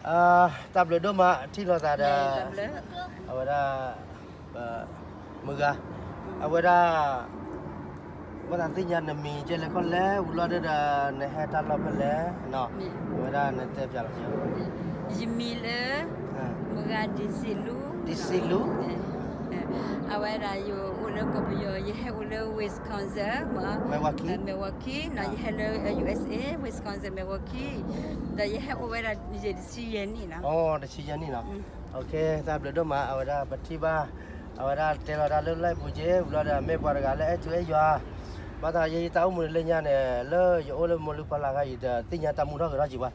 တၢ်ဘျုးဒိၣ်မး ထံၣ်လိာ်သးဒီး အဝဲဒၣ် မုၢ်ဂၤ အဝဲဒၣ် ဘၣ်သးသ့ၣ်ညါနမံၤကဲလဲၣ်ခီလဲၣ် ဝံၤလီၤဒီး နဟဲတၢ်လီၢ်ဖဲလဲၣ် အဝဲဒၣ်နတဲပၠးလီၤ ယမံၤလၢ မုၢ်ဂၤ ဒံစံလူ ဒံစံလူ အဝဲဒၣ်ယအိၣ်လၢကီၢ်ပယီၤ ယဟဲအိၣ်လၢ Wisconsin မ့ၢ် Milwaukee နီၤ ယဟဲလၢ USA Wisconsin Milwaukee ဒီးယဟဲအိၣ်ဝဲဒၣ် ယတဆံယဲၢ်နံၣ်နီၤ တဆံယဲၢ်နံၣ်နီၤ တၢ်ဘျုးဒိၣ်မး အဝဲဒၣ်ပထံၣ်ဘၣ် အဝဲဒၣ်တဲလီၤတၢ်လၢ live ပူၤက့ ဘျီဒီးမ့ၢ်ပှၤတဂၤလၢအဲၣ်ထူအဲၣ်ယွၤ ဘၣ်သးယဲယတၢ်အိၣ်မူလၢညါန့ၣ် လၢယအိၣ်လၢမိၢ်လုၢ်ပၢ်လၢ်အခါ ယတသ့ၣ်ညါတၢ်မူထီၣ်ဂဲၤထီၣ်ကံၤဘၣ်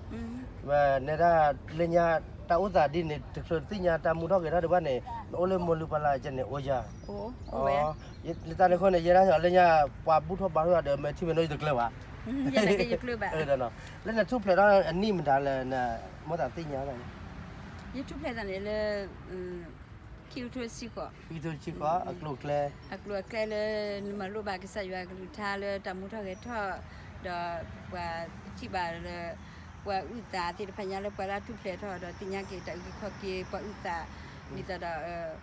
ဝဲနဲဒၣ်လၢညါ တၢ်အိၣ်သးဒ်န့ၣ် တချုးတသ့ၣ်ညါတၢ်မူထီၣ်ဂဲၤထီၣ်ဒံးဘၣ်န့ၣ် နအိၣ်လၢမိၢ်လုၢ်ပၢ်လၢ်ကဲန့ၣ်အိၣ်ယၤ လၢတၢ်န့ၣ်အဃိန့ၣ် ယဲဒၣ်လၢညါ ပှၤဘူၣ်ထီၣ်ဘါထီၣ်ဒီး မဲာ်ထံမဲာ်နိယတကျၢၤဘၣ် လၢနထူၣ်ဖျဲးထီၣ်အနံၣ်မတၤလဲၣ် နမိၣ်သးသ့ၣ်ညါ ယထူၣ်ဖျဲးသးန့ၣ်လၢ ခံကထိတဆံဃိး ခံကထိတဆံဃိး အကျိၤအကျဲ အကျိၤအကျဲလၢ နမၤလိဘၣ်ကစၢ်ယွၤကလုၢ်ကထါလၢတၢ်မူထီၣ်ဂဲၤထီၣ် ဒီးပှၤထံၣ်ဘၣ်လၢ ပှၤအုၣ်သးသ့ၣ်တဖၣ်ညါလၢပှၤလၢအထူၣ်ဖျဲးထီၣ်ဒီးသ့ၣ်ညါက့ၤတၢ်အုၣ်က့ၤခီၣ်က့ၤပှၤအုၣ်သး ဒ်သိးဒီး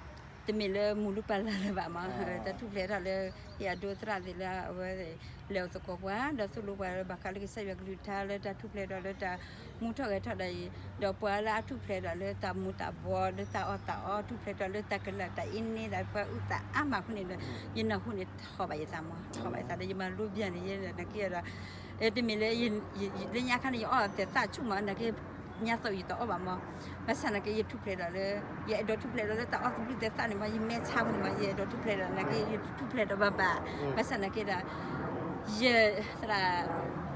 တမ့ၢ်လၢမိၢ်လုၢ်ပၢ်လၢ်လၢၤဘၣ်မး တၢ်ထူၣ်ဖျဲးထီၣ်လၢ ဟ့ၣ်အဒိသရၣ်သ့ၣ်လၢအဝဲ လဲၤအိၣ်သကိးပှၤ ဒီးသိၣ်လိပှၤလၢဘၣ်ဃးလၢကစၢ်ယွၤကလုၢ်ကထါလၢတၢ်ထူၣ်ဖျဲးထီၣ်လၢတၢ်မူထီၣ်ဂဲၤထီၣ်ဒ်အံၤ ဒီးပှၤလၢအထူၣ်ဖျဲးဒီးလၢတၢ်မူၤတၢ်ဘှီးလၢတၢ်အီၣ်တၢ်အီ ထူၣ်ဖျဲးထီၣ်လၢတၢ်ကလၢ်တၢ်အ့န့သး ပှၤအုၣ်သးအါမးအဃိန့ၣ်ဒီး ယနၢ်ဟူန့ၣ်ထီၣ်ဘၣ်ယသးမး ထီၣ်ဘၣ်ယသးဒီး ယမၤလိဘၣ်န့ၣ်ယဲနာ်က့ဒီး တမ့ၢ်လၢ လၢညါခါန့ၣ် ယအီၣ်သဲးသၣ်ဆူၣ်မး နာ်က့ ညါသီးယတအီၣ်ဘၣ်မး ဘၣ်ဆၣ်နာ်က့ ယထူၣ်ဖျဲးဒီးလၢ ယအဲၣ်ဒိးထူၣ်ဖျဲးဒီးလၢတၢ်အီၣ်သဘျုၣ်သဲးသၣ်န့ၣ်မး ယမဲာ်ဆါဝဲန့ၣ်မး ယအဲၣ်ဒိးထူၣ်ဖျဲးဒီး နာ်က့ ယထူၣ်ဖျဲးဒီးဘၣ်ဘၣ် ဘၣ်ဆၣ်နာ်က့ဒီး ယ သရၣ်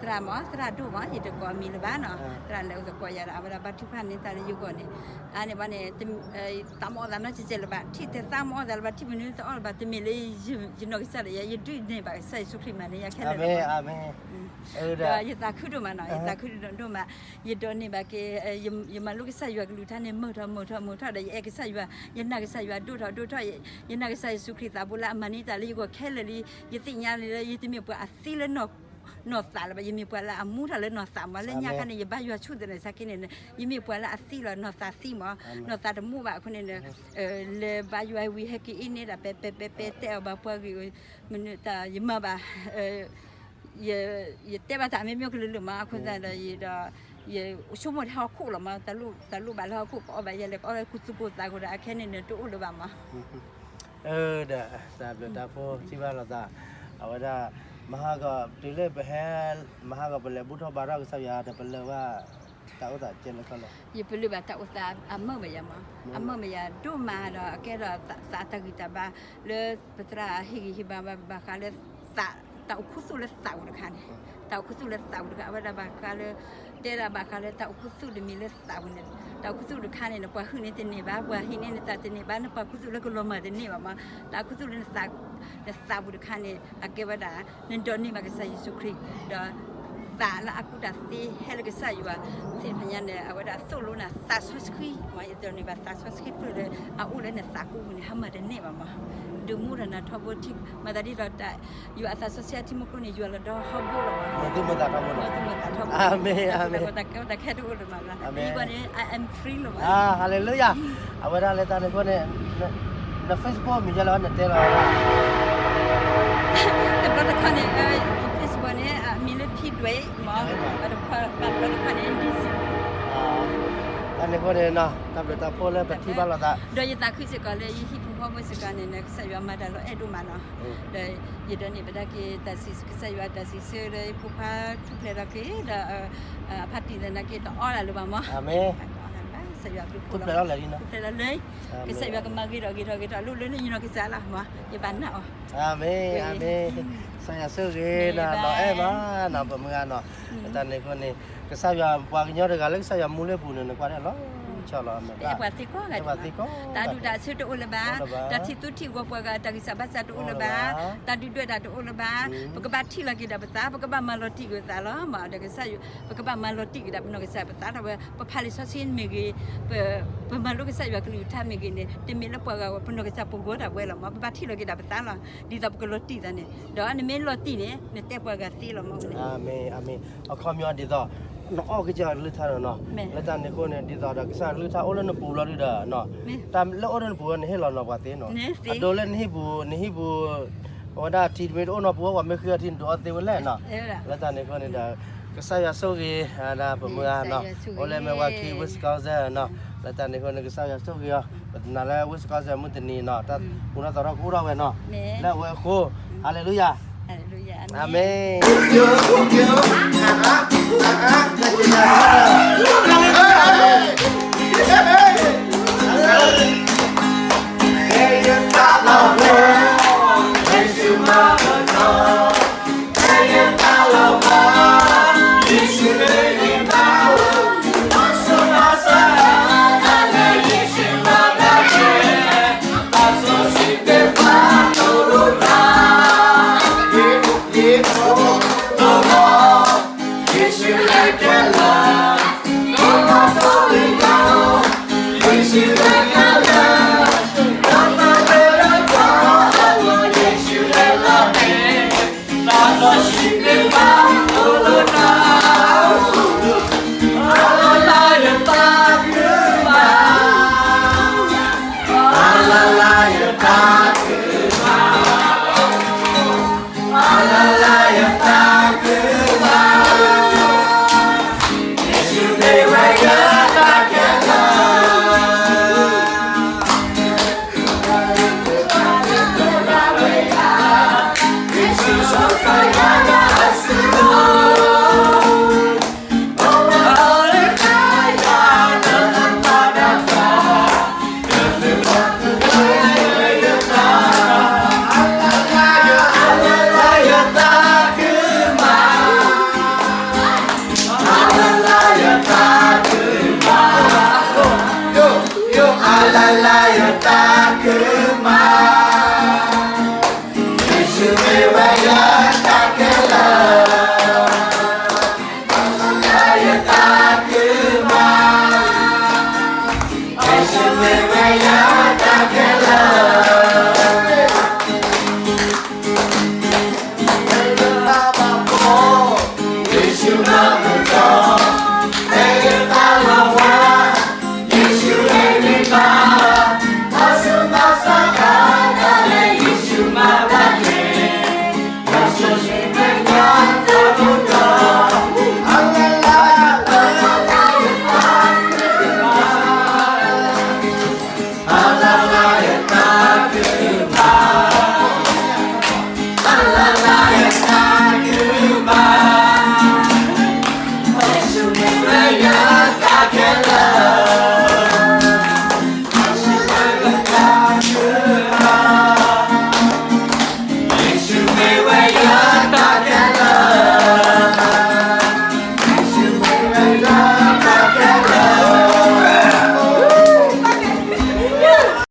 သရၣ်မး သရၣ်ဒိၣ်မး ယတကိးအမံၤလၢၤဘၣ်နီၤ သရၣ်လဲၤအိၣ်သကိးယၤဒီး အဝဲဒၣ်ဘၣ်ထုကဖၣ်န့ၢ်သးလၢယဂီၢ်န့ၣ် အါန့ၢ်ဘၣ်န့ၣ် သးမ့ၢ်အီၣ်သးနီတစဲးစဲးလၢၤဘၣ် ထံၣ်သဲးသၣ်မ့ၢ်အီၣ်သးလၢၤဘၣ် ထံၣ်မနုၤတအီၣ်လၢၤဘၣ် တမ့ၢ်လၢ ယနီၢ်ကစၢ်ဒီးယၤ ယဒုးနဲၣ်ဘၣ်ကစၢ်ယ့ၣ်ၡူးခရံာ်မၤန့ၢ်ယၤခဲလၢာ်လီၤ ဒီးယသးခုဒိၣ်မးနီၤ ယသးခုဒိၣ်ဒိၣ်မး ယဒိးန့ၢ်ဘၣ်က့ၤ ယမၤလိကစၢ်ယွၤကလုၢ်ကထါန့ၣ် မုာ်ထီၣ်မုာ်ထီၣ်မုာ်ထီၣ်ဒီး ယအဲၣ်ကစၢ်ယွၤ ယနာ်ကစၢ်ယွၤဒိၣ်ထီၣ်ဒိၣ်ထီၣ် ယနာ်ကစၢ်ယ့ၣ်ၡူးခရံာ်သးဘိလၢအမၤန့ၢ်တၢ်လၢယဂီၢ်ခဲလၢာ်လံ ယသ့ၣ်ညါလၢ ယတမ့ၢ်ပှၤအသံလၢ နီၢ်သးလၢၤဘၣ် ယမ့ၢ်ပှၤလၢအမူထီၣ်လၢနီၢ်သးမး လၢညါခါန့ၣ် ယဘါယွၤဆူၣ်သနၢၣ်ဆါက့န့ၣ် ယမ့ၢ်ပှၤလၢအသံလီၤ နီၢ်သးသံမး နီၢ်သးတမူဘၣ်အဃိန့ၣ် လဲၤဘါယွၤဝံၤဟဲက့ၤအ့န့ၣ်ဒီး ပဲပဲပဲပဲတဲအီၤဘၣ်ပှၤဂ့ၢ် မနုၤတၢ်ယမၤဘၣ် ယတဲဘၣ်တၢ်မ့ၢ်မ့ၢ်ကလုာ်လၢမး အဃိသတးဒီး ယဒီး ယဆိကမိၣ်ထဲဟီၣ်ခိၣ်လီၤမး တၢ်လိၣ်ဘၣ်လၢဟီၣ်ခိၣ်ကအီၣ်ဘၣ်ယဲလဲၣ် ကအီၣ်ဝဲကူသူၣ်ကိၢ်သးကိၢ်ဒီး အခဲန့ၣ်န့ၣ် တအိၣ်လၢၤဘၣ်မး ဒီးတၢ်ဘျုးတၢ်ဖှိၣ်ထံၣ်ဘၣ်လိာ်သး အဝဲဒၣ် မဟါကီး တုၤလၢပဟဲ မဟါကီးပလဲၤဘူၣ်ထီၣ်ဘါထီၣ်ကစၢ်ယွၤဒီးပလၢၢ်ဘၣ် တၢ်အိၣ်သးကဲလၢခီလဲၣ် ယပလၢၢ်ဘၣ်တၢ်အိၣ်သးအမုာ်မးယၤမး အမုာ်မးယၤဒိၣ်မးဒီး အကဲဒီးသးတၢ်ဂံၢ်တၢ်ဘါ လၢပသရၣ်ဟ့ၣ်ဂံၢ်ဟ့ၣ်ဘါဘၣ်ဃးလၢ သး တၢ်အိၣ်ခူသူၣ်လၢသးပူၤတခါန့ၣ် တၢ်အိၣ်ခူသူၣ်လၢသးပူၤတခါ အဝဲဒၣ်ဘၣ်ဃးလၢ တဲဒၣ်ဘၣ်ဃးလၢတၢ်အိၣ်ခူသူၣ်တမံၤလၢသးပူၤန့ၣ် တၢ်အိၣ်ခူသူၣ်တခါန့ၣ် နပှၤဟုၣ်န့ၢ်တန့ၢ်ဘၣ် ပှၤဟံးန့ၢ်နတၢ်တန့ၢ်ဘၣ် နပှၤခူသူၣ်လၢကလီၤမၢ်တန့ၢ်ဘၣ်မး တၢ်အိၣ်ခူသူၣ်လၢ နသးပူၤတခါန့ၣ် အကဲဝဲဒၣ် နဒိးန့ၢ်ဘၣ်ကစၢ်ယ့ၣ်ၡူးခရံာ် ဒီး သးလၢအကူတၢ်သ့ဟဲလၢကစၢ်ယွၤ သ့ၣ်တဖၣ်ညါန့ၣ် အဝဲဒၣ်သိၣ်လိနၤသးစီဆှံ မ့ၢ်ယဒိးန့ၢ်ဘၣ်သးစီဆှံဖျၢၣ်လၢ အအိၣ်လၢနသးကိၢ်ပူၤန့ၣ် ဟါမၢ်တန့ၢ်ဘၣ်မး ဒုးမူထီၣ်နၤထီဘိထံ မၤသးဒ်သိး ယွၤအသးစီဆှံအထံမူကျိန့ၣ် ယွၤလီၤဒီဟီဘိလီၤမး မ့ၢ်သူမ့ၢ်သးထီဘိ မ့ၢ်သူမ့ၢ်သးထီဘိ အၤမ့ၣ် အၤမ့ၣ် တၢ်ကဲတၢ်ခဲတအိၣ်လၢၤမး အံၤပှၤန့ၣ် I am free လီၤမး ဟါလ့လူယၤ အဝဲဒၣ်လၢတၢ်န့ၣ်အဃိန့ၣ် န Facebook မံၤယဲလဲၣ် နတဲလီၤ တဘျီတခီန့ၣ် Facebook န့ၣ် အမံၤလၢ P Dwayne မး ဘၣ်တဘျီတခီန့ၣ် DC တၢ်န့ၣ်အဃိန့ၣ် တၢ်ဘျုးတၢ်ဖှိၣ်လၢပထံၣ်ဘၣ်လိာ်သး ဒီးယသးခုစ့ၢ်ကီးလၢယဟံၣ်ဖိဃီဖိစ့ၢ်ကီးန့ၣ် ကစၢ်ယွၤမၤတၢ်လီၤအဲၣ်ဒိၣ်မးနီၤ ဒီးယဒိးန့ၢ်ဘၣ်ဒၣ်က့ၤတၢ်စံး ကစၢ်ယွၤတၢ်စံးဆၢလၢယဖိခွါထူၣ်ဖျဲးထီၣ်က့ၤ ဒီး အဖါတံၢ်သနာ်က့ တအီၣ်ဒၣ်လၢၤဘၣ်မး ကစၢ်ယွၤဘျုးဖှိၣ်လီၤ ထူၣ်ဖျဲးထီၣ်လၢ ကစၢ်ယွၤကမၤဂ့ၤထီၣ်ဂ့ၤထီၣ်ဂ့ၤထီၣ်လၢလၢညီညီကစၢ်လီၤမး ယဘၣ်နၢ်အီၤ အၤမ့ၣ် အၤမ့ၣ် ကစၢ်ယွၤဆိၣ်ဂ့ၤနၤလီၤအဲၣ်မးနီၤ ပမုၢ်ဂၤနီၤ တၢ်န့ၣ်အဃိန့ၣ် ကစၢ်ယွၤပှၤကညီတဂၤလၢကစၢ်ယွၤမူလၢပူၤန့ၣ် နကွၢ်ဒၣ်လီၤ ဆီလီၤ အဲၣ်ပှၤသ့ကိးဂၤဒဲး တၢ်ဒူၣ်တၢ်ဆၢတအိၣ်လၢၤဘၣ် တၢ်ထံၣ်သူထံၣ်ဂီၤပှၤဂၤ တၢ်ဂံၢ်စၢ်ဘါစၢ်တအိၣ်လၢၤဘၣ် တၢ်ဒုၣ်ဒွဲၣ်တၢ်တအိၣ်လၢၤဘၣ် ပကဘၣ်ထံၣ်လီၤက့ၤဒီးပသး ပကဘၣ်မၤလီၤတံၢ်က့ၤပသးလီၤ မ့ၢ်ဒီးကစၢ်ယွၤ ပကဘၣ်မၤလီၤတံၢ်က့ၤဒီးပနီၢ်ကစၢ်ပသးထီၣ်ဝဲ ပဖးလံာ်စီဆှံမ့ၢ်ဂ့ၤ ပမၤလိကစၢ်ယွၤကလုၢ်ကထါမ့ၢ်ဂ့ၤန့ၣ် တမ့ၢ်လၢပှၤဂၤဝဲ ပနီၢ်ကစၢ်ပဂီၢ်တၢ်ဝဲလီၤမး ပဘၣ်ထံၣ်လီၤက့ၤဒီးပသးလီၤ ဒ်သိးပကလီၤတံၢ်သးန့ၣ် ဒီးနမ့ၢ်လီၤတံၢ်န့ၣ် နတဲပှၤဂၤသ့လီၤမးန့ၣ် အခီပညီဒ်သိး နအီၣ်ကစၢ်ယွၤကလုၢ်ကထါဒီးနီၤ, လၢတၢ်န့ၣ်အဃိန့ၣ် ဒ်သိးဒီးကစၢ်ယွၤကလုၢ်ကထါအိၣ်လၢနပူၤလီၤဒုဒီးနီၤ, တၢ်လၢအိၣ်လၢနပူၤဝဲန့ၣ်ဟ့ၣ်လီၤနီၤပှၤသ့နီၤ, အဒိလၢနဟံၣ်ပူၤ နဟံၣ်ပူၤ အဝဲဒၣ်ထံတမ့ၢ်တအိၣ်နီၤ ပူၤဝဲပှၤမ့ၢ်ဃ့အီၤထံန့ၣ် ဒုးအီၣ်သ့ဝဲလဲၣ်နီၤ, လၢတၢ်န့ၣ်အဃိန့ၣ်ဒီး ကစၢ်ယွၤဆိၣ်ဂ့ၤ ဒၣ်ပမုၢ်ဂၤနီၤ, အိၣ်လၢ Milwaukee Wisconsin နီၤ, လၢတၢ်န့ၣ်အဃိန့ၣ် ကစၢ်ယွၤဆိၣ်ဂ့ၤအီၤ, ပနာ်လၢ Wisconsin မုၢ်တနံၤနီၤ တၢ်ပူၤနီၢ်သီထီၣ်ကအိၣ်ထီၣ်ဝဲနီၤ, လၢအဝဲအဃိ, ဟါလ့လူယၤ, အၤမ့ၣ်, အၤမ့ၣ်